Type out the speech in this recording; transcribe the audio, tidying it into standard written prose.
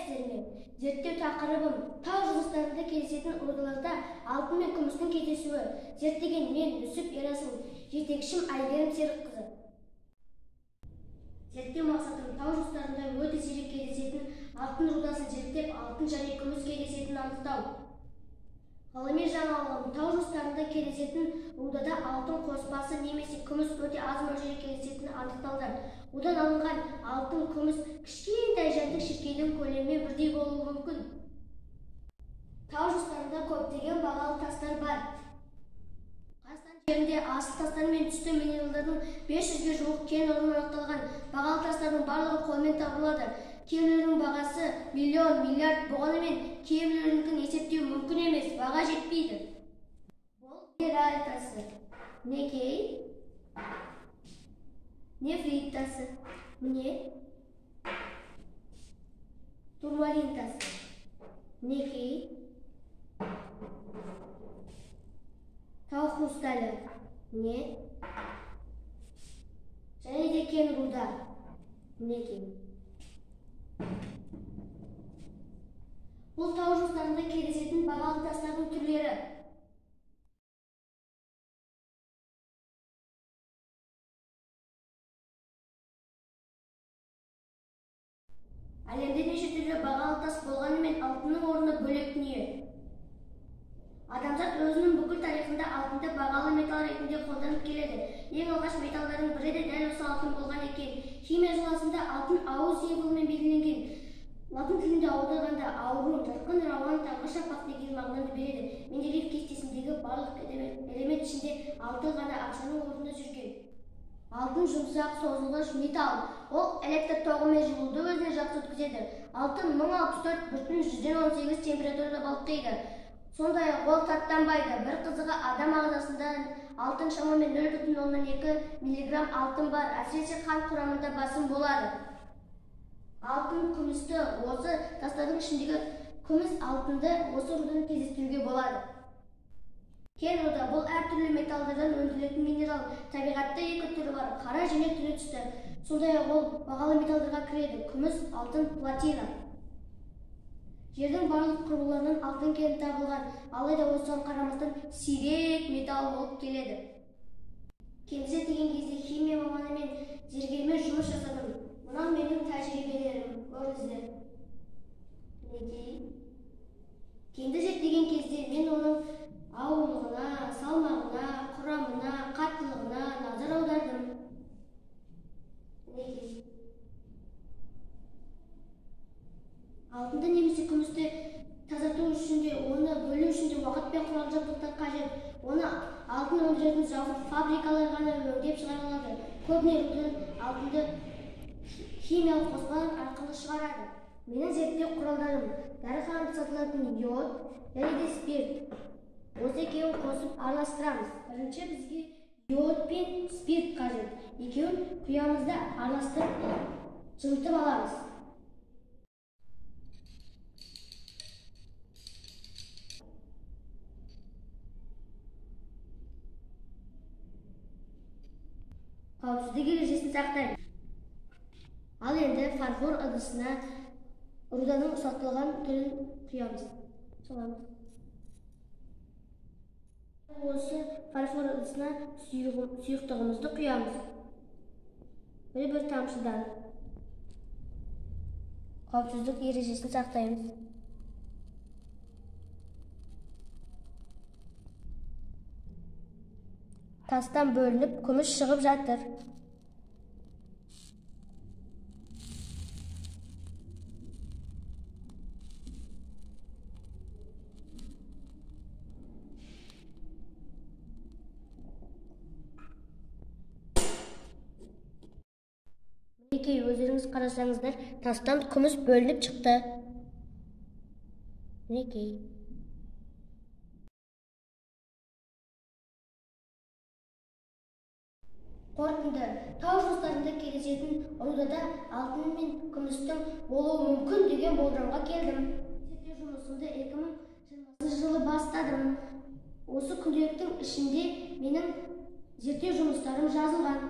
Сәлеметсіздер ме? Зерттеу тақырыбым тау жыныстарында кездесетін рудаларда алтын мен күмістің кездесуі. Зерттеген мен Нүсіп Ерасыл, жетекшім Әйгерім Серікқызы. Зерттеу мақсатым тау жыныстарында өте сирек кездесетін алтын рудасын зерттеп, алтын және күміс кездесетінін анықтау. Ғылыми жаңалығым тау жыныстарында кездесетін рудада алтын қоспасы немесе күміс өте аз мөлшерде кездесетіні анықталды. Одан алынған алтын, күміс кішкентай жәндік шіркейдің көлемімен бірдей болуы мүмкін. Тау жыныстарында көптеген бағалы тастар бар. Қазақстан жерінде асыл тастар мен түсті минералдардың 500-ге жуық кен орны анықталған. Бағалы тастардың барлығы қолмен табылады. Кейбіреулерінің бағасы миллион, миллиард болғанымен, кейбіреулерінікін есептеу мүмкін емес, баға жетпейді. Бұл гераль тасы, мінекей, нефрит тасы, міне, турмалин тасы, мінекей, тау хрусталі, міне, және де кен руда, мінекей. Бұл тау жыныстарында кездесетін бағалы тастардың түрлері. Әлемде неше түрлі бағалы тас болғанымен алтынның орны бөлек дүние. Адамзат өзінің бүкіл тарихында алтынды бағалы металл ретінде қолданып келеді. Ең алғаш металдардың бірі де дәл осы алтын болған екен. Химия саласында алтын ау символымен белгіленген. Латын тілінде аударғанда аурум, жарқын, рауан, таңғы шапақ деген мағынаны береді. Менделеев кестесіндегі барлық элемент ішінде алтын ғана ақшаның орнында жүрген. Алтын жұмсақ, созылғыш металл. Ол электр тоғымен жылуды өзіне жақсы өткізеді. Алтын 1064,18 температурада балқиды. Сондай-ақ ол таттанбайды. Бір қызығы адам ағзасында алтын шамамен 0,2 миллиграмм алтын бар. Әсіресе қан құрамында басым болады. Алтын, күмісті осы тастардың ішіндегі күміс алтынды осы рудан кездестіруге болады. Кен руда бұл әртүрлі металдардан өндірілетін минерал. Табиғатта екі түрі бар, қара және түрлі түсті. Сондай-ақ ол бағалы металдарға кіреді: күміс, алтын, платина. Жердің барлық құбырларынан алтын кені табылған, алайда осыған қарамастан сирек металл болып келеді. Кенді зерттеген кезде химия маманымен, зергермен жұмыс жасадым. Мынау менің тәжірибелерім, көріңіздер. Мінекей. Кенді зерттеген кезде мен оның ауырлығына, салмағына, құрамына, қаттылығына назар аудардым. Мінекей. Алтынды немесе күмісті тазарту үшін де, оны бөлу үшін де уақыт пен құрал жабдықтар қажет. Оны алтын өндіретін завод, фабрикалар ғана өңдеп шығара алады. Көбіне рудан алтынды химиялық қоспалар арқылы шығарады. Менің зерттеу құралдарым дәріханада сатылатын йод және де спирт. Осы екеуін қосып араластырамыз. Бірінші бізге йод пен спирт қажет. Екеуін құямыз да араластырып жылытып аламыз. Қауіпсіздік ережесін сақтаймыз. Ал енді фарфор ыдысына руданың ұсақталған түрін құямыз. Саламыз. Осы фарфор ыдысына сұйықтығымызды құямыз. Бір-бір тамшыдан. Қауіпсіздік ережесін сақтаймыз. Тастан бөлініп күміс шығып жатыр. Мінекей, өздеріңіз қарасаңыздар, тастан күміс бөлініп шықты. Мінекей. Қорытынды. Тау жыныстарында кездесетін рудада алтын мен күмістің болуы мүмкін деген болжамға келдім. Зерттеу жұмысымды 2020 жылы бастадым. Осы күнделіктің ішінде менің зерттеу жұмыстарым жазылған.